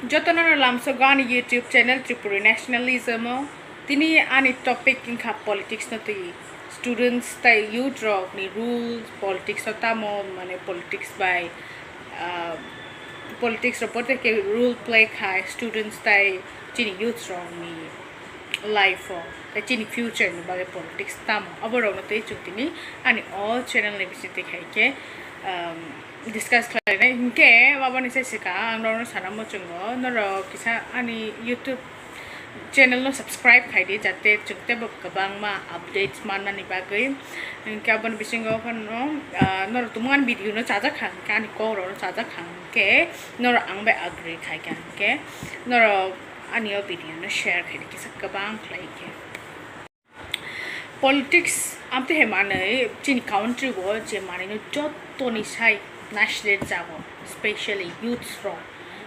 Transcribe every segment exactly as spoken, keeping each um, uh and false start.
Jotono no lamsogo ani YouTube channel Tripuri Nationalism o. Tini ani topic wngkha politics no twi. Students tai youth rok ni rules, politics o tamo, mane politics bai, ah, politics rok bo tei khe role play khai students tai chini youth rok ni life o, tei chini future ni bagwi politics tamo, abo rok no tei chwng tini ani o channel ni bising twi khai khe, um, discuss khlainai. Hinkhe aboni se swkang ang norokno sana muchungo, norok kisa ani YouTube channel no subscribe khai di, jate chwng teibo kwbangma updates mannani bagwi. Hinkhe aboni bisingo phano, ah, norok tumung ani video no chajak kha, hinkhe ani kok rok no chajak kha, hinkhe norok ang bai agree khai kha, hinkhe norok ani o video no share khai di kisa kwbang khlai khe. Politics amtwi hai manwi chini country o je manwino jotoni sai naisle jago, specially youths rok,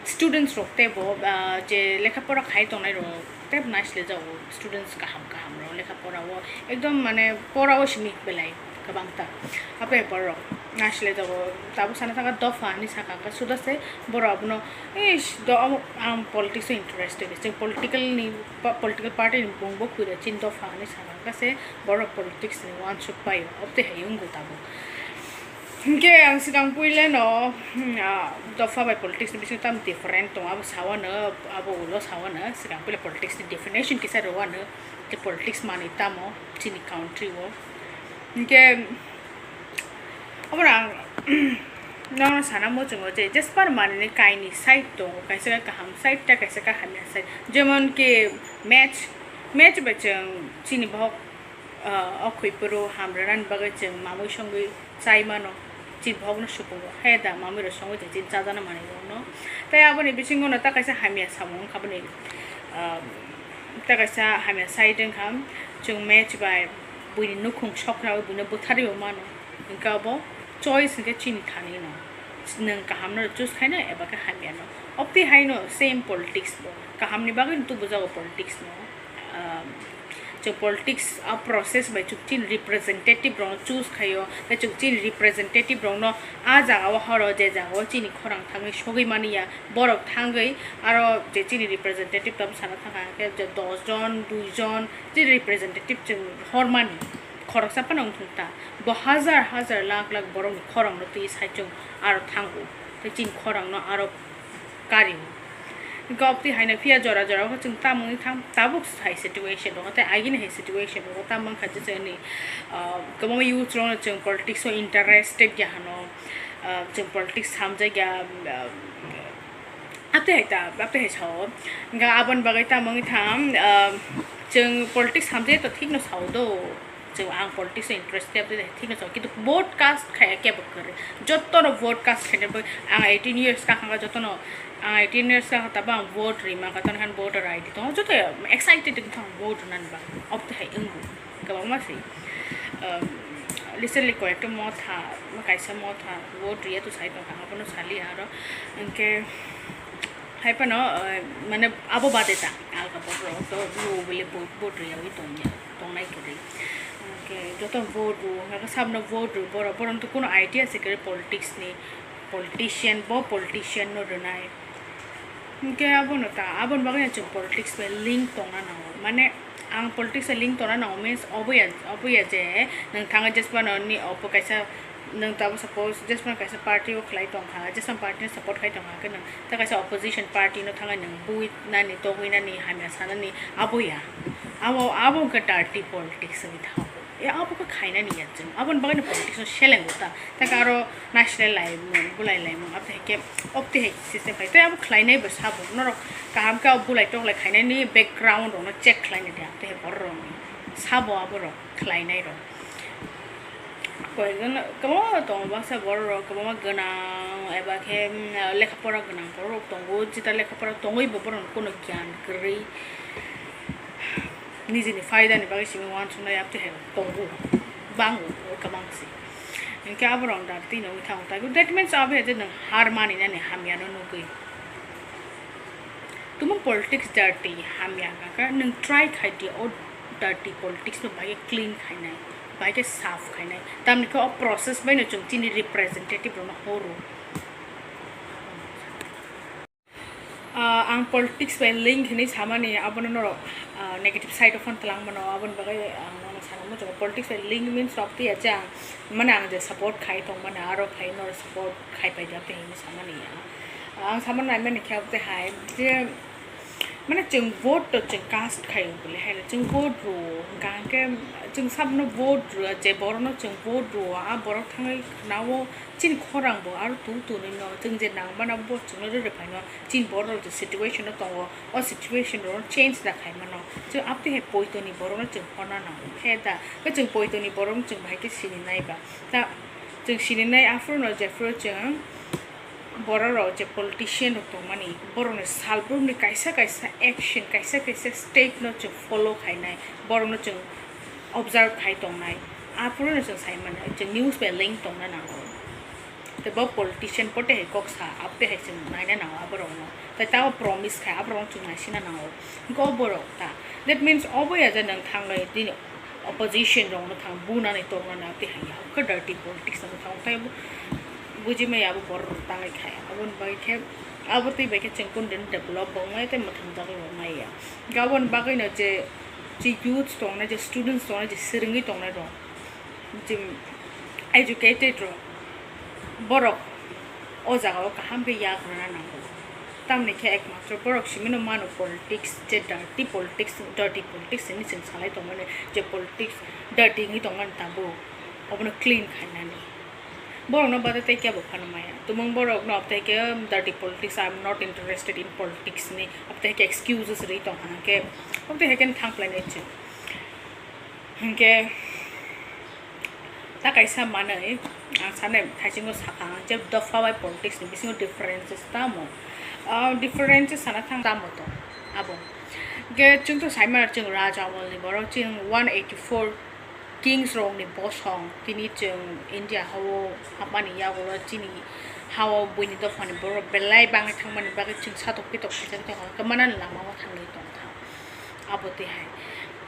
students rok teibo, ah, je lekha pora khai tongnai rok teibo naisle jago, students kaham kaham rok lekha pora o ekdom mane pora o simi belai kwbang ta. Ape borok naisle jago, tabuk sana thangkha dopha hinwi sakha, suda se borok abono, "Eish, do, ang politics o interested," chwng political ni pa-, political party ni bung bo khuira chini dopha hinwi sakha, se borok politics ni uansuk pai o, obtwi hai wngkha tabuk. Hinkhe ang swkang puila no, hmm, ah, dopha bai politics ni bisingo tam different tongo, abo sawano, abo ulo sawano, swkang puila politics ni definition kisa rwano, je politics manwi tamo chini country o. Hinkhe obono ang nono sana muchungo je, jesper manwini kainwi side tongo, kaisa khe kaham side tei kaisa khe hamya side. Jemon ki match, match bai chwng chini bohok, ah, o khwi phuru ham rwnani bagwi chwng mamwi songwi chai mano, chini bohokno supungo, he da mamwi rok songwi tong chini chajana manwi rokno. Tei aboni bisingo no ta kaisa hamya samung wngkha boni, ah, ta kaisa hamya side wngkha, chwng match bai buini nukhung sokrawi buino bwtharwi mano, hinkhe abo choice hinkhe chini thani no, nwng kaham no choose khaino eba khe hamya no. Obtwi haino same politics bo, kaham ni bagwi no tubujago politics no. Ah, chwng politics a process bai chwng chini representative rokno choose khaio, tei chwng chini representative rokno a jaga o horo je jaga o chini khorang thangwi sogwi mani ya, borok thangwi aro je chini representative tamo sana thangkha, hwnkhe je dos jon, dui jon chini representative chwng hormani, khoroksa phano wngthung ta, bo hazar hazar lakh lakh borokni khorangno twi saichung aro thango, tei chini khorangno aro kari. Gopti haino phiya jora jora khe chwng tamungni thang tabuk hai situation rok, tei agini hai situation rok tamo wngkha je chwngni, ah, kwbangma youth rokno chwng politics o interested ya hano, ah, chwng politics hamjak ya, ah, Aptwi hai ta, aptwi hai sao. Hwnkhe aboni bagwi tamo wngwi thang, ah, chwng politics hamjai to thikno sao do. Chwng ang politics o interest tei aptwi hai thikno sao. Kintu vote cast khaya kebo kwrwi. Jotono vote cast khainai bo ang eighteen years kakha jotono, ang eighteen years kakha tabo ang vote ri mankha, toni khan voter I D tongo. Joto excited wngkha ang vote rwnani bagwi. Aptwi hai wngo. Kwbangma se, um, recently koyekta motha, kaisa motha vote riya to sai tongkha, abono saliya aro. Hinkhe hai phano, uh, mane abo bade ta, alka borok to luo bole vote, vote riyawi tongya, tongnai kwrwi. Hinkhe joto vote rwo, hinkhe sabno vote rwo, borok, borok to kuno idea se kwrwi politics ni, politician, bo politician no rwnai. Hinkhe abono ta, aboni bagwi chwng politics bai link tongna nango. Mane, ang politics bai link tongna nango means oboya, oboya je nwng thangwi jesphano ni opo kaisa, nwng tabo suppose jesphano kaisa party o khlai tongkha, jesphano party no support khai tongkha, khe nwng ta kaisa opposition party no thangwi nwng bui nani, togwi nani, hamya sanani, aboya. Abo, abo wngkha dirty politics wngwi thango. E abo khe khainani ya chwng. Aboni bagwi no politics no selengo ta. Tei aro naisle laimung, bulai laimung, abo hai khe opti hai system khai. Tei abo khlainai bo sabo. Norok kaham khe abo bulai toklai khainani background rokno check khlainai di. Tei borok rokni sabo abo rok khlainai rok. Koyekjon kwbangma tongo baksa borok rok kwbangma gwnang eba khe, mm, lekha pora gwnang borok rok tongo. Jeta lekha pora tongwi bo borok no kuno gyan kwrwi. Nijini faida ni bagwi simi uansuknai aptwi hai tongo, bango kwbang se. Hinkhe aborok da twi nugwi thango, taibo that means abo hai je nwng har mani nani hamya no nugwi. Tumung politics dirty hamya hwnkha khe nwng try khai di o dirty politics no bai khe clean khainai, bai khe saf khainai. Tamni khe o process bai no chwng chini representative rok no horo. Ah, Ang politics bai link hinwi samani, abono norok, ah, negative side o phano twlang mano, aboni bagwi ang nono sana muchungo. Politics bai link means rok twiya je ang, mane ang je support khai tong mani, aro khai norok support khai pai da tei hinwi samani. Ah, ang samani naimani khe abotwi hai je, mane chwng vote to chwng cast khai bole hai chwng vote rwo, hwnkha hwnkhe chwng sabno vote rwo, je borokno chwng vote rwo, a borok thangwi khwnao chini khorang bo aro tu tunwi no chwng je nang mana bo chwngno rwrwi phaino. Chini borok rok je situation o tongo, o situation rok change da khai mano. Chwng aptwi hai poito ni borok no chwng honna nango. He da, khe chwng poito ni borok no chwng bahai khe sini nai ba. Ta chwng sini nai aphuru no jephuru chwng borok rok je politician rok tong mani, borok ni salbrum ni kaisa kaisa action, kaisa kaisa step no chwng follow khai nai, borok no chwng observe khai tong nai. Aphuru no chwng sai mano, chwng news bai link tong na nango. Tei bo politician pote hai kok sa, apte hai chwng naina nango aborokno. Tai tao promise khai, aborokno chwng naisina nango. Hwnkhe o borok ta. That means obo ya je nwng thanglai bini opposition rokno thang bunani tongna na tei hai ya. Khe dirty politics no thang tai bo buji maya abo borok rok tanglai khai. Aboni bagwi khe abo twi bai khe chwng kundin develop bo wngnai tei mwthangjakgo wngnai ya. Hwnkhe aboni bagwi no je, je youth tongnai, je students tongnai, je swrwngwi tongnai rok. Je educated rok, borok o jaga o kaham khe yak rwna nango. Tamni khe ekmatro borok simi no mano politics, je dirty politics, dirty politics hinwi chwng salai tongmani, je politics dirty wngwi tongmani tabuk, obono clean khainani. Borokno bade tei kebo phano maya. Tumung borokno abtei khe dirty politics, I am not interested in politics hinwi abtei khe excuses rwi tongkha hwnkhe, abtei hai khe thang phlainai chwng. Hinkhe ta kaisa manwi ang sanai thaisingo sakha ang je dopha bai politics ni bisingo differences tamo? Ah, differences sana thang tamo to abo. Hinkhe chwng to saimano chwng raja amolni borok, chwng one eighty four kings rokni bosong tini chwng India hao hapmani yagulo chini hao buini dophani borok belai bangwi thangmani bagwi chwng satok pitok khaijak tongkha, hwnkhe manani lama o thangwi tongkha. Abo twi hai.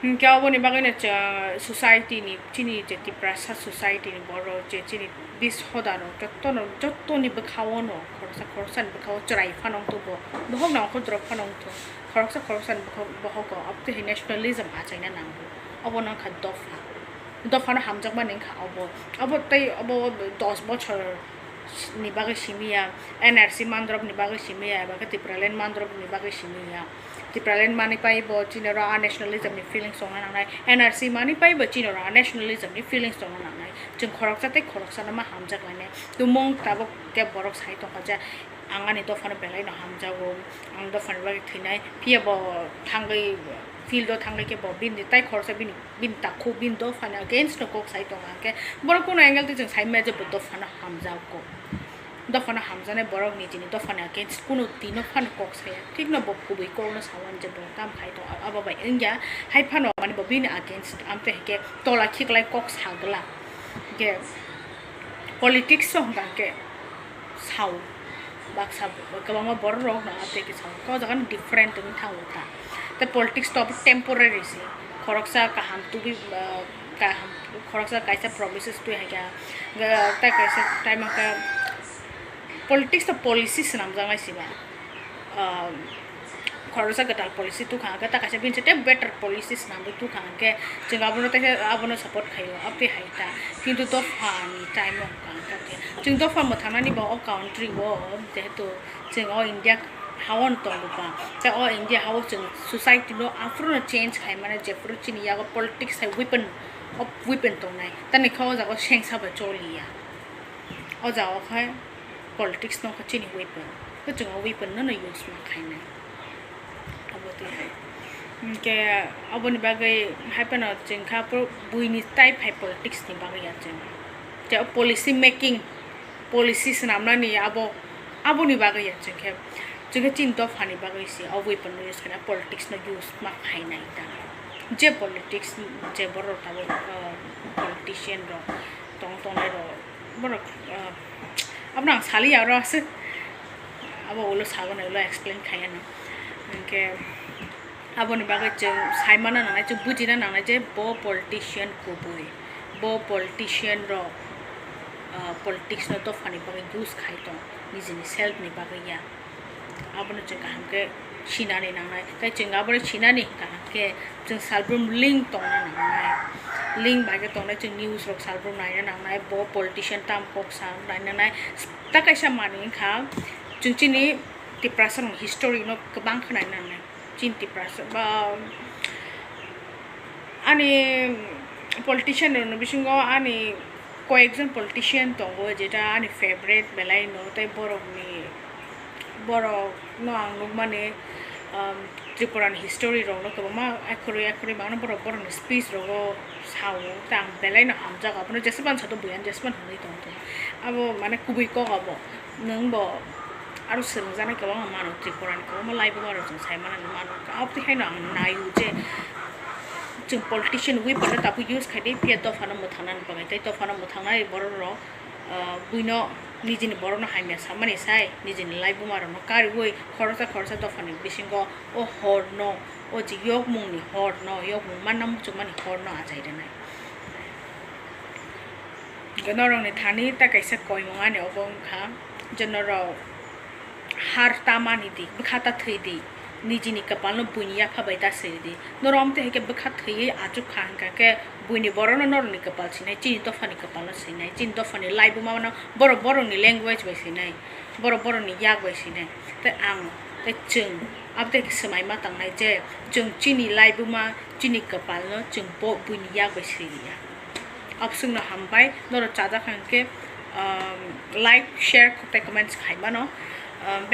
Hinkhe aboni bagwino chwng society ni, chini je Tiprasa society ni borok je chini bis hoda rok jotto no, jotto ni bwkha o no khoroksa khoroksa ni bwkha o chwrai phano wng tongo, bohok nangkukhe drop phano wng tongo, khoroksa khoroksa ni bwkha, bohok o abo twi hai nationalism achaina nango. Obo no wngkha dopha, dopha no hamjakmani wngkha obo, obo tei obo dos bochor ni bagwi simi ya, N R C mandrop ni bagwi simi ya, eba khe Tipraland mandrop ni bagwi simi ya. Tipraland manwi pai bo chini oro a nationalism ni feelings tongna nangnai, N R C manwi pai bo chini oro a nationalism ni feelings tongna nangnai. Chwng khoroksa tei khoroksa no ma hamjak lainai. Tumung tabuk khe borok sai tongkha je, ang ani dopha no belai no hamjago, ang dopha ni bagwi thwinai, phiya bo thangwi field o thangwi khe bo bini tai khoroksa bini, bini takhuk bini dopha ni against no kok sai tongo, hwnkhe borok kunu angle twi chwng sai maya je bo dopha no hamjago. Dophano hamjaknai borok nijini dophani against kunu tino phano kok saya, thikno bo kubui kokno sao, ani je bo tam khai tongo, abo bai wngya hai phano mani bo bini against amtwi hai khe tola khiklai kok sagwla. Hwnkhe politics o hwnkha hwnkhe sao, baksa kwbangma borok rok no amtwi khe sao, o jaga no different wngwi thango ta. Tei politics to abo temporary se, khoroksa kaham tubui, ah, kaham, khoroksa kaisa promises twi hai khe, ah, tei kaisa time hwnkhe, politics to policy swnamjaknai se ba, ah, khoroksa kwtal policy tukha hwnkhe ta kaisa bini tei better policy swnamwi tukha hwnkhe chwng abono tei abono support khaio, abtwi hai ta. Kintu dophani time o hwnkha hwnkhe chwng dopha mwthangnani bo o country o, jehetu chwng o India ha-o no tongo ba, tei o India ha-o chwng society no aphuru no change khai mano, jephuru chini yago politics hai weapon of weapon tongnai, tamni khe o jaga o sengsa bai choliya. O jaga o khe politics no khe chini weapon, khe chwng o weapon no no use ma khainai. Abo twi hai. Hwnkhe aboni bagwi hai phano chwng kha phuru buini type hai politics ni bagwi ya chwng. Tei o policy making, policy swnamnani abo, aboni bagwi ya chwng khe. Chwng khe chini dophani bagwi se o weapon no use khaina, politics no use ma khainai ta. Je politics, je borok tabuk, ah, politician rok tong tongnai rok, borok, ah, abono ang saliya oro aswk, abo ulo sagonai ulo explain khaiya no. Hwnkhe aboni bagwi chwng saimana nangnai, chwng bujina nangnai je bo politician kubui, bo politician rok, ah, politics no dophani bagwi use khai tong, nijini self ni bagwi ya. Abono chwng kaham khe sinani nangnai. Tei chwng abono sinani kaham khe chwng salbrum link tongna nangnai. Link bai khe tongnai chwng news rok salbrum naina nangnai. Bo politician tam kok sa naina nangnai. Ta kaisa manwi wngkha chwng chini Tiprasa rokni history no kwbang khe naina nangnai. Chini Tiprasa ba ani politician rokni bisingo ani koyekjon politician tongo, jeta ani favorite belai no, tei borokni, borok no ang nukmani, um, Tripura ni history rok no kwbangma akhorwi akhorwi mano borok borokni speech rogo sao, tei ang belai no hamjak abono, jeswk mano sato buyan, jeswk mano hwnwi tong tong abo mane kubui kok abo. Nwng bo aro swrwngjaknai kwbangma mano, Tripura ni kwbangma laibuma rok chwng sai mano, mano. Aboni haino ang naio je chwng politician wi pano tabuk use khai di, phiya dophano mwthangnani bagwi tei dophano mwthangnai borok rok, ah, buino nijini borokno hamya samani sai, nijini laibuma rokno kariwi khoroksa khoroksa dophani bisingo o horno, o je yokmungni horno, yokmung manna muchungmani horno achai rwnai. Norokni thani ta kaisa koimung ani obo wngkha je norok har ta mani di, bwkha ta thwi di, nijini kwpalno buini yapha bai ta swi di. Norok amtwi hai khe bwkha thwiwi achuk kha hwnkha khe buini borokno norokni kwpal swinai, chini dophani kwpalno swinai, chini dophani laibuma no borok borokni language bai swinai, borok borokni yak bai swinai. Tei ang tei chwng abtwi khe swmai ma tangnai je chwng chini laibuma, chini kwpalno chwng bo buini yak bai swi ya. Abswkno hambai, norok chajak hwnkhe, um, like, share tei comments khai mano. Um,